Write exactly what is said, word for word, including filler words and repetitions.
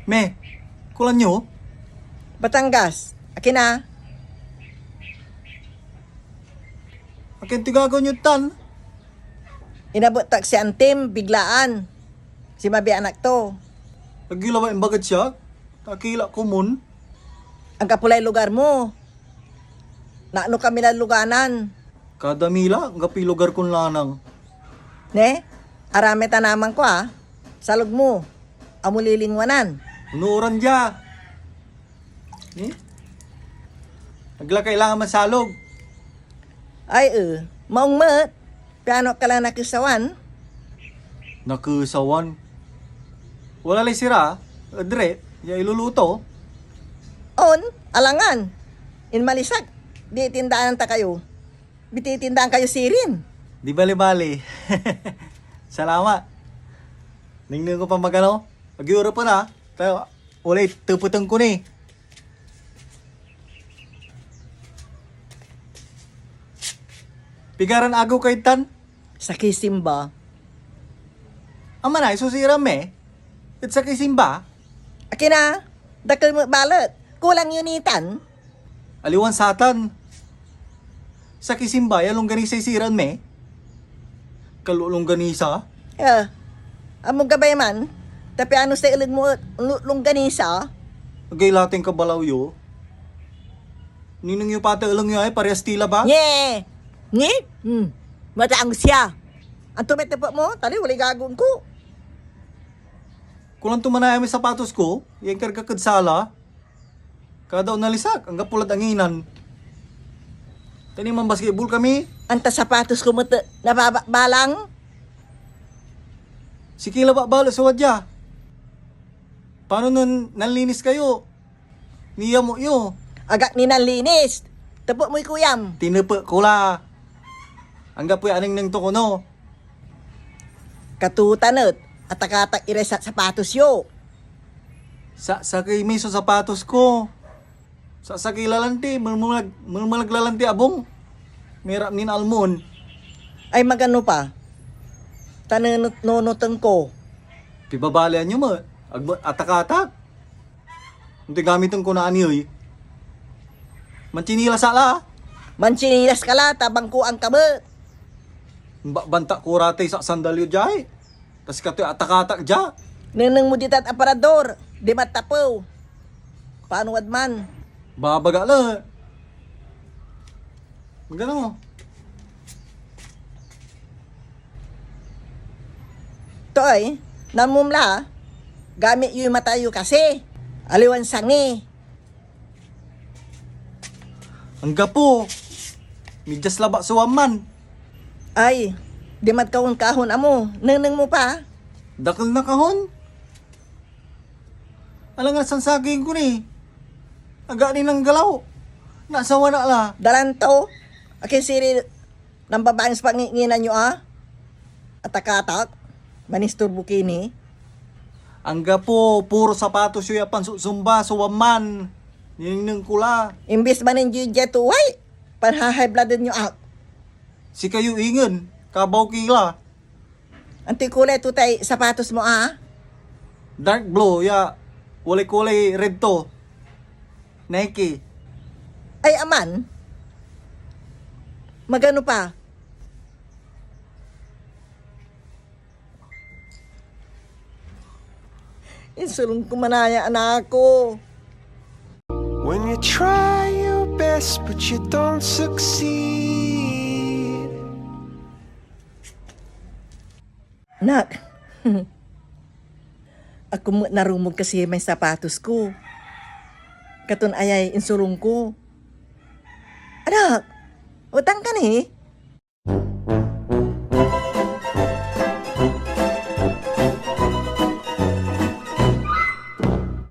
Me, kulan yo? Batangas. Akin a? Akin ti gagawa nyo tan? Inabet tak si Antim, biglaan. Si mabi anak to. Agi labat imbagad siak, ta akila komun. Anggapo lay lugar mo. Naano kami lan luganan. Kada mila, anggapoy lugar kon lanang. Ne? Aramay tanaman ko, a. Salog mo. Amo lilingwanan. Unooran dia. Eh? Agla kailangan mansalog. Ay, e. Maong met. Piano ka la nakesawan? Nakesawan? Wala lay sira, e, dire, ya iluluto. On, alangan. Inmalisak. Di tindaan ta kayo. Bititindaan kayo sirin. Di bali-bali. Salamat. Nengneng ko pa magano. Agi ora pa na. Tayo, ulay tepeten ko ni. Pigaran agew kay tan? Sakey simba. Amanay, so siran mi? Et sakey simba? Akin a, dakel met balet. Kulang yo nitan. Aliwan satan. Sakey simba ya longganisa siran mi? Kalo longganisa? Ya. Amo gabay man, ta piano say eleng mo et lo-, longganisa? Agay lating kabalaw yo. Nineng yo pati eleng yo ay parehas ti la ba? Nye! Nye? Hmm. Mataang siya. Anto may tepet mo? Tali, walay gagawaen ko. Kulang to manaya may sapatos ko, ya inkarga ked sala. Kada onalisak, anggapo lad anginan. Tani manbasketball kami. Anta sapatos ko met nababakbalang. Siki labat balet so wadya. Paano nen nanlinis kayo? Niyamo yo. Agak ni nanlinis. Tepet moy kuyam. Tinepet ko la. Anggapoy anengneng to kono. Katutan et, atakatak iray sa-, sapatos yo. Sa-, sakey mi so sapatos ko. Sa-, sakey lalanti, melmelag, melmelag lalanti abung. Merap nin almon. Ay, magano pa? Ta nunot-, nunoten ko. Pibabalian yo met, agmo-, atakatak. Onti gamiten ko na ani ey. Mantsinilas ak la. Mantsinilas ka la, ta bangkoan ka met. Ba-, banta ko ratay sa sandal yo diay. Ta sikatoy atakatak dia. Nengneng mo ditan aparador, di matapew. Paano wad man? Babaga la. Magano mo? Toy, namumla, gamit yoy mata yo kasi. Aliwan sangi. Anggapo, midyas labat so waman. Ay, dimat kahon kahon amo. Nengneng mo pa? Dakel na kahon? Alangan sansaging ko ni. Aga ni nanggalaw. Nasawa na la. Dalan to. Akin siri Nambabaing so panginginan yo, a? Atakatak, manisturbo ki ni. Anggapo, puro sapatos yo ya pansusumba so waman. Ninengneng ko la. Imbis manindidia to, way, panha-high blooded yo ak. Sikayo ingen, kabaw ki la. Antoy kulay to tay sapatos mo, a? Dark blue, ya walay kulay red to. Nike. Ay, aman. Magano pa? Insulong ko manaya anak ko. When you try your best but you don't succeed. Nak, ako met narumog kasi may sapatos ko. Katon ayay insulong ko. Anak, utang ka ni?